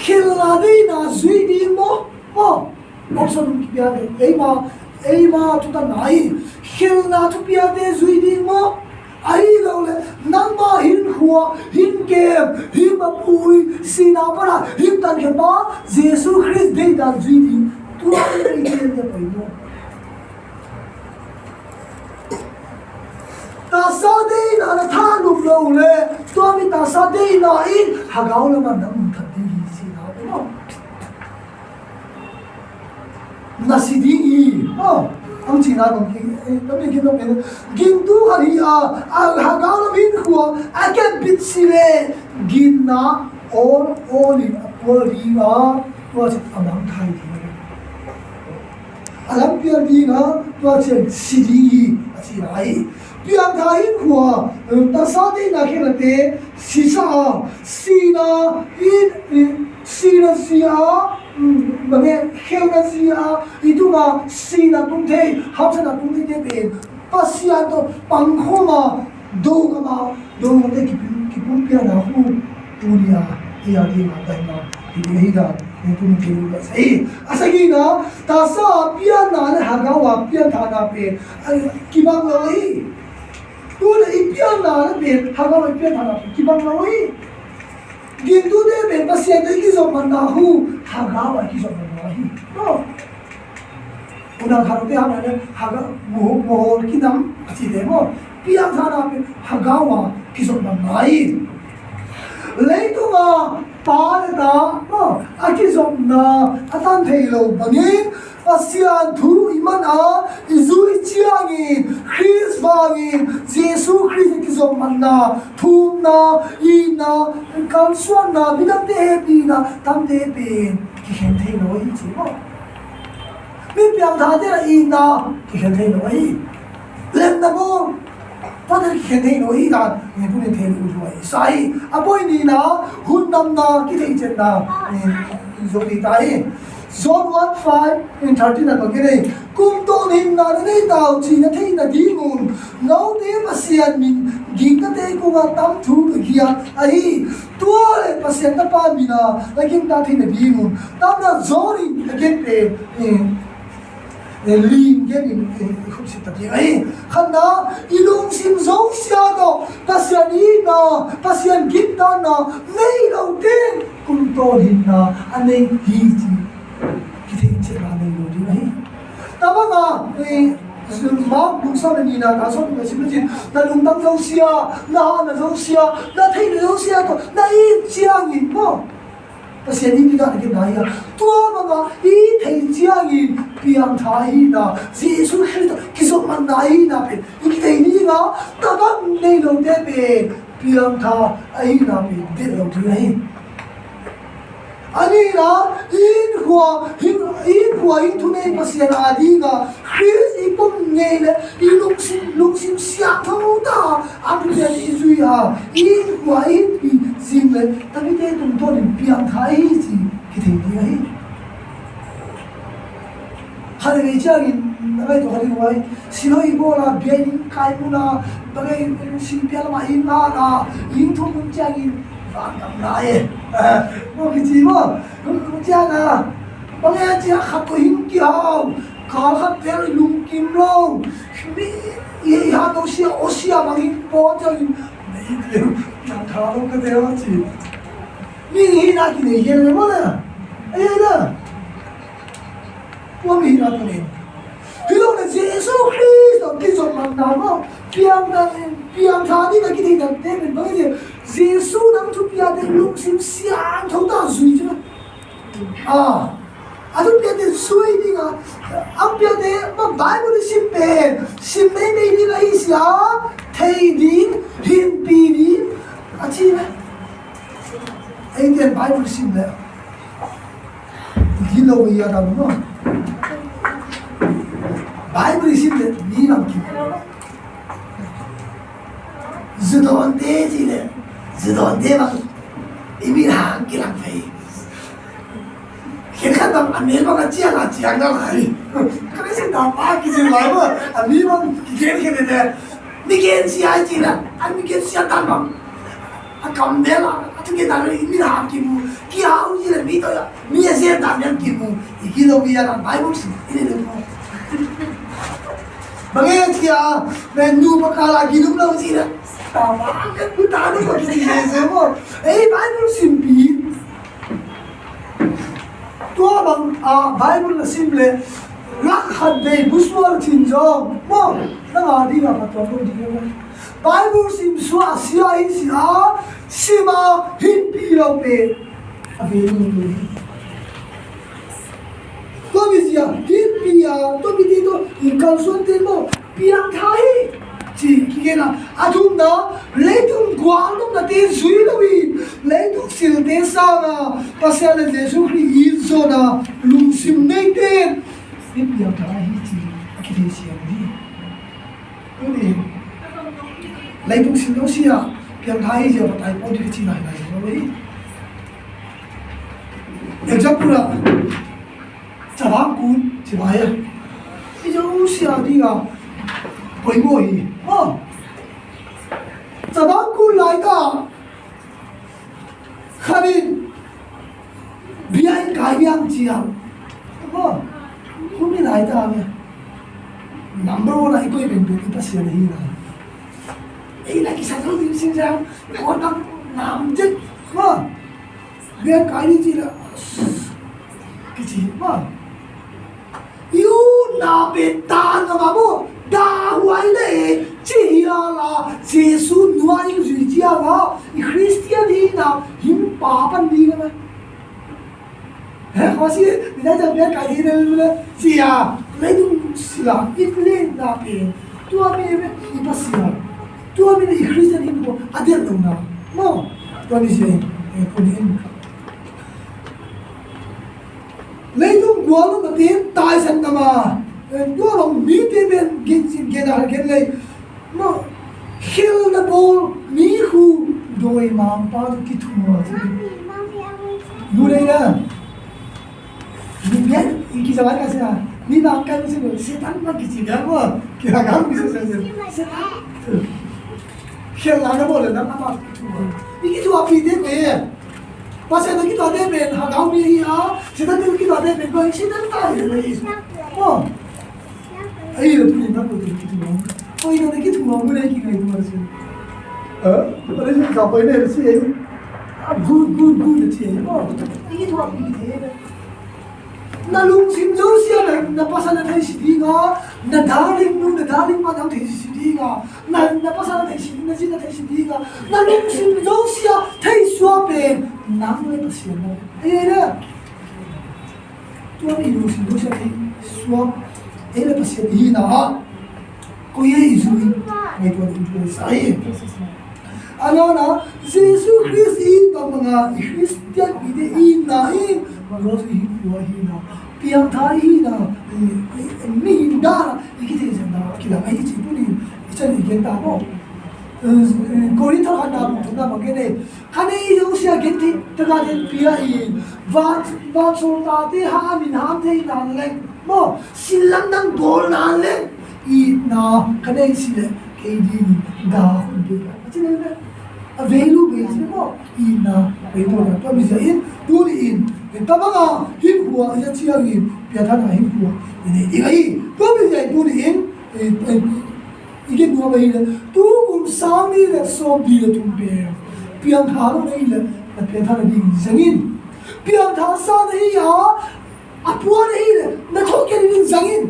khelna deihna zui ding maw, maw, option kipia ve, eima, eima thutanna hi, khelna thupiate zui ding maw, ahi lo le, nangma hinkhua, hinkem, himapui, sina pana, himtankhiapa, Jesu Khrist deihdan zui ding, tua i kem te pai maw? Tasa deihna na thanuam lo le, tua mi tasa deihna in Hagau lamah na um khat ding hi cihna maw? Na si ding hi. Aw, ang cihna bang ki, eh, na mi ki na mi. Gingtu khat hi a, a Hagau lam hinkhua a kepbit si le, ginna awl awl in a pual ding a, tua ci a mangthai ding a. A lampial ding a, tua ciang si ding hi, a cihna hi. Piangtha hinkhua, eh, tasa deihna khelnate sisa a, sina in, eh, sina si a, mm, bang e, khelna si a, i tunga sina tung thei, hapsatna tung thei te pen Pasian tawh pangkhawm a, do ngam a, do ngam te kipum, kipumpiakna khu tuni a, ei a ding a, dai ma, hi ding hi dan, ei tuni thei ding ka sa hi. A sagihna, tasa a pianna le Hagau a pianthana pen, a, kibang lo hi. Tuna i pianna le pen, Hagau a i pianthana pen, kibang lo hi. Gingtute pen Pasian tawh i kizopmatna khu, Hagau a i kizopmatna hi. No. Unau khat te hang ne, Hagau, muhol, muhol kinam, a ci te maw. Piangthana pen, Hagau a kizopmatna hi. Leitunga pa le ta, maw, a kizopna, a tan thei lo bangin, Pasian thu i man a, i zui ciangin, Khrist vangin, Jesu Khrist a kizopmatna, thumna, itna, kalsuanna, midangte hehpihna, tamte pen kikhen thei lo hi ci maw. Mi piangthate na itna kikhen thei lo hi. Lemna bawl, tua te kikhen thei lo hi dan, eh, tuni thei lo uh hi sa hi. A point nihna, hun damna, kitheihcianna, eh, zo ding ta hi. John one five and thirteen ah bang gen ei. Kum tawn hinna na nei ta uh cih na theih nadingun, note Pasian min gingtate kungah tam thu ka gen ahi. Tua le Pasian Tapa min a na gingta theih nadingun, tamna John in a gen pen, eh, eh, lim gen in, eh, i khupsit ta ding ahi. Khatna, i lungsim zosia tawh Pasian itna, Pasian gingtatna nei lote kum tawn hinna a nei hi ci kitheihcianna nei lo ding ahi. Tabanga, eh, Mark bung sawm le nihna, tang sawm le nihna sim le cin, na lungtang zosia, na hatna zosia, na theihna zosia tawh na it ciangin maw, Pasian in i gah na kipna hi a, tua banga i theih ciangin piangtha ahihna, Jesu Khrist tawh kizopmatna ahihna pen i kithei ding a, tabang nei lote pen piangtha ahihna pen delh lo ding ahi. A nihna, i innkhua, i innkhua, i thunei Pasian a dinga Khrist i pom ngei le i lungsim, lungsim siangtho ta a, a thupian i zui a, i innkhua, i innpi zing le tapite tungtawnin piangthak hi ci kithei ding ahi. Khat vei ciangin, na ngaihtuah kha ding uh ahi. Silo i bawl a, biakinn kai mun a, bangei, singpia lamah i ngan a, i thum mun ciangin, van dam lai e. Maw kici maw? Ciang a, bangei ciang khat tawh hing kihau, kal khat vel lungkim lo. Mi, i, i hat lo sia, aw sia bang hing pawl ciangin, nei ding, nang tha lo ka deu a ci. Mi hihna kinei hian le maw le. Ei ei le. Tua mi hihna kinei. Hi lo le Jesu Khrist tawh kizom man na maw. Piang na, piang tha ding a kithei dante pen bang hi. Jesu nang thupiate lungsim siangtho ta zui ci na. Ah. A thupiate zui ding a. A piate ma Bible sim pen sim meimei ding a hi sia. Thei ding, hinpi ding. A ci le. Ei tian Bible sim le. Gilo i a dam no. Bible sim le ni lam ki. Zudonte ci le. Zudonte bang. I mi hang kilang fei. Khen khat bang a mel bang a ciang a ciang na lai. Ka le sin da pa ki sin lai bang. A mi bang ki gen khen le. Mi gen sia ci le. A mi gen sia tan bang. A kam bel a, a thugen dan i mi na kimu, ki hau i le mi to ya, mi a zel dan yang kimu, i kilo mi a dan Bible sim, i le mu. Bang e cia, men nu pa kala gilum lo ci le. Ta ba, ka ku ta no ko ki ci le se mo. Ei Bible sim pi. Tua bang a Bible na sim le, lak khat bei busual cin zong mo, na nga ding a patuan lo ding a. Bible sim suah a sia hi sia, sim a hinpi lo pe a ve lo lo hi. Tua mi sia hinpi a, tua mi ti tua in kalsuan te mo. Piangtha hi ci kigen a, a thumna, leitung gualnopnate zui lo in leitung silte sanga Pasian le Jesu Khrih i zona lungsim neite i piangtha hi ci a kithei siam hi. Tuni leitung sil lo sia piangtha hi zia patai pawh dikha ci nainai lo hi. Example ah Chavang Kun ci lai a, i zosia ding a poimaw hi. Aw, Chavang Kun lai ta khanin bia in kai biang ciang. Aw, humi lai ta bia number one a i koi ben ben i Pasian ahi lai. Ei la kisa zo ding sing jang ko nam nam jek. Aw, bia kai ni ci la kici ma. Yu na pe ta na ma mo da huai le ci hi la la Jesu nuai zui cia la i Christian hi na him pa pan di na. He ko si ni da ja bia kai hi le le cia le dum sila i le na pe tua mi ve i Pasian tua mi i Christian him ko a del lo na. Mo tua mi sia i ko ni in. Leitung gual lo matin taisan nama. Tua lo mite pen gen sin gen a gen lei. Ma khel na bol mi khu doi mang pa tu ki thua. Lu lei na. Ni gen i ki zawai ka sia. Ni na kan sin Satan ma ki ci ga ma. Ki ha ga mi sa sa Satan. Khel na na bol na ma ki thua. I ki thua pi de me. Pasian na kituate pen hagau mi hi a, Satan na kituate pen pai Satan ta hi le hi. Aw. Ai le tuni na ko te kitu. Oi na kitu mo le ki ngai mo si. Eh? Oi le ka pai ne si. Good, good, good si. Aw. Kitu a ki te. Na lungsim zosia na, na pasal na thei si ding a, na darling nu, na darling pa na thei si ding a, na, na pasal na thei si, na zi na thei si ding a, na lungsim zosia thei sua pen nang le Pasian na. Ei le. Tua mi lungsim zosia thei sua, ei le Pasian hi na. Ko ye i zui ngai tua influence ai. Anana Jesu Christ i bang banga i Christian i te i na i bang lo i hua hi na piang tha i na mi hin da i ki te zen da ki la ai ti pu ni i chan i gen ta mo. Korinth khat na bu na bang ke ne. Kane i lo sia gen ti ta ga den pia i van van so ta te ha min ham te na le. Maw, sinlam nang bawl na le itna ka nei si le kei dingin ga hun ding a ci le le a vei lu vei si le maw itna vei bawl na tua mi zia in tuni in in ta banga hin hua a zia ciangin piathana hin hua i nei ding ahi tua mi zia in tuni in i gen nuam ahi le tu kum sang ni le sawm ni le tum pe piang kha lo nei le Na piangthak nading zang in. Piangthak sa na hi a, a puan ahi leh na thawhkik nading zang in.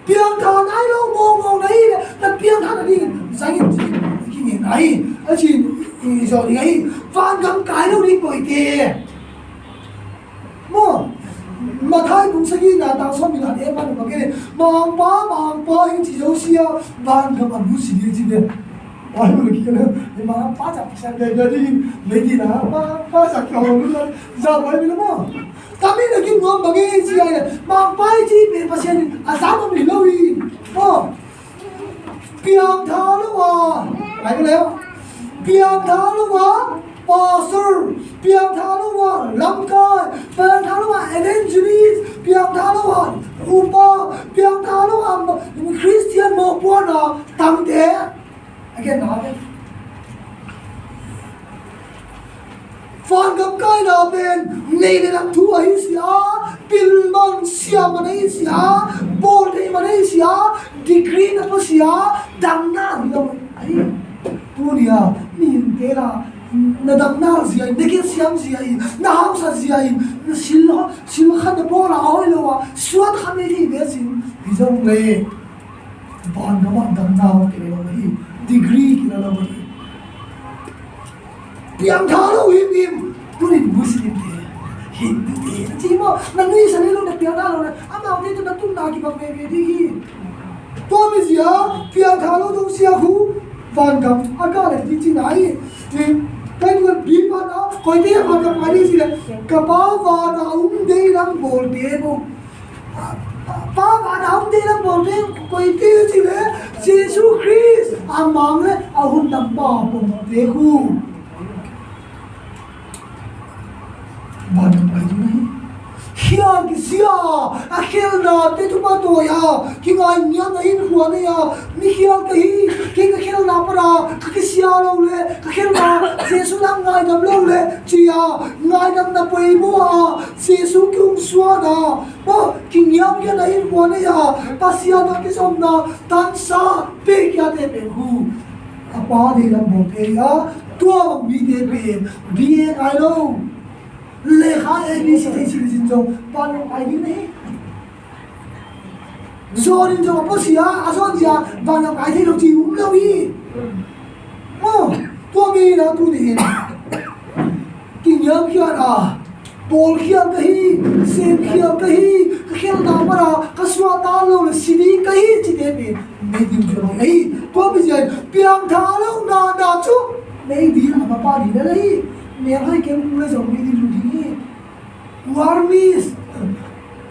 Piangthak nai lo mawngmawng na hi leh na piangthak nading zang in ci, i kingen ahi. A cin i zawh ding ahi. Vangam kai lo ding koite. Maw, Matthai bung sagihna tang sawm nihna te pan bang e, Mangpa, Mangpa, hing ci zosia vangam a nusia ding ci ve. Bible kikal e, Mangpa zak kisa bia bia ding in, mei ding a, Mangpa zak kisa bia bia ding in, zak Bible maw. Tami na gim nuam bang e ci a, Mangpa ci pen Pasian in a zak nuam hi lo hi. Maw. Piangthak lo a, lai ko leh, piangthak lo a pastor, piangthak lo a lamkai, piangthak lo a evangelist, piangthak lo a upa, piangthak lo a Christian mawhpuana tangte. Again, again. Vangam kaina pen nei le lam thu ahi sia, pil man siam man ahi sia, bawl thei man ahi sia, degree na pia sia, dangna hi lo ahi. Tuni a mihingte la na dangna zia in, na gelsiam zia in, na hausa zia in, na sil, sil khat na bawl a hoih lo a, suan khat nei thei ve sin hi zong le. Vangam ah dangna kila lo hi, degree kila lo hi. Piangthak lo himhim, tunin Muslim te, Hindu te, na ci maw, na nuihsan hi lo na piangthak lo na, amaute tawh na tunna kibang veve ding hi. Tua mizia, piangthak lo zong sia khu, vangam a gah le ding cihna hi. Ka tuan pi pan a, koite a vangam kai ding ci le, ka Pa van a om deilam bawlte maw. Pa van a om deilam bawlte koite ci le, Jesu Khrist a mang le a hun dam pa bawlte khu. Van a pai ding ahi. Khial kisia, a khelnate thupha tawi a, kingaingiatna in khua nei a, mikhial ka hi, kei ka khelna pan a ka kisia lo le, ka khelna Jesu lam ngaidam lo le ci a, ngaidamna poimaw a, Jesu kiung suan a, maw, kingiamkhiatna in khua nei a, Pasian tawh kizopna tansa pekhiate pen khu a Pa deilam bawlte hi a, tua bang mite pen B A ngai lo, lekha A B C thei cil cin zong vangam kai ding na hi. Zawn in zong a pua sia, a zawn sia, vangam kai thei lo ci um lo hi. Maw, tua mi na tuni in kingiamkhiat a, bawlkhial ka hi, semkhial ka hi, ka khelna pan a ka suahtak lo le si ding ka hi cite pen nei ding zong hi. Tua mi zia in piangthak lo na na cu nei ding a mapa ding le hi. Mel hai kem le zong nei ding lu ding hi. War miss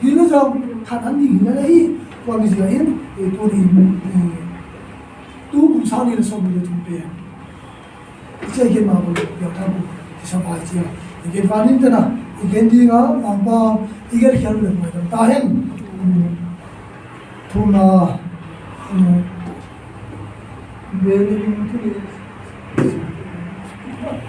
hi le zong khat an ding hi le hi. Tua mi zia in, eh, tua ding, eh, tu kum sang ni le sawm ni le thum pen i cia i gen mah bang piangthak uh i sa pai cia. I gen vanin tena i gen dinga mangpa i gen khial le mai dam ta hen. Thumna, um, Beli ding thuni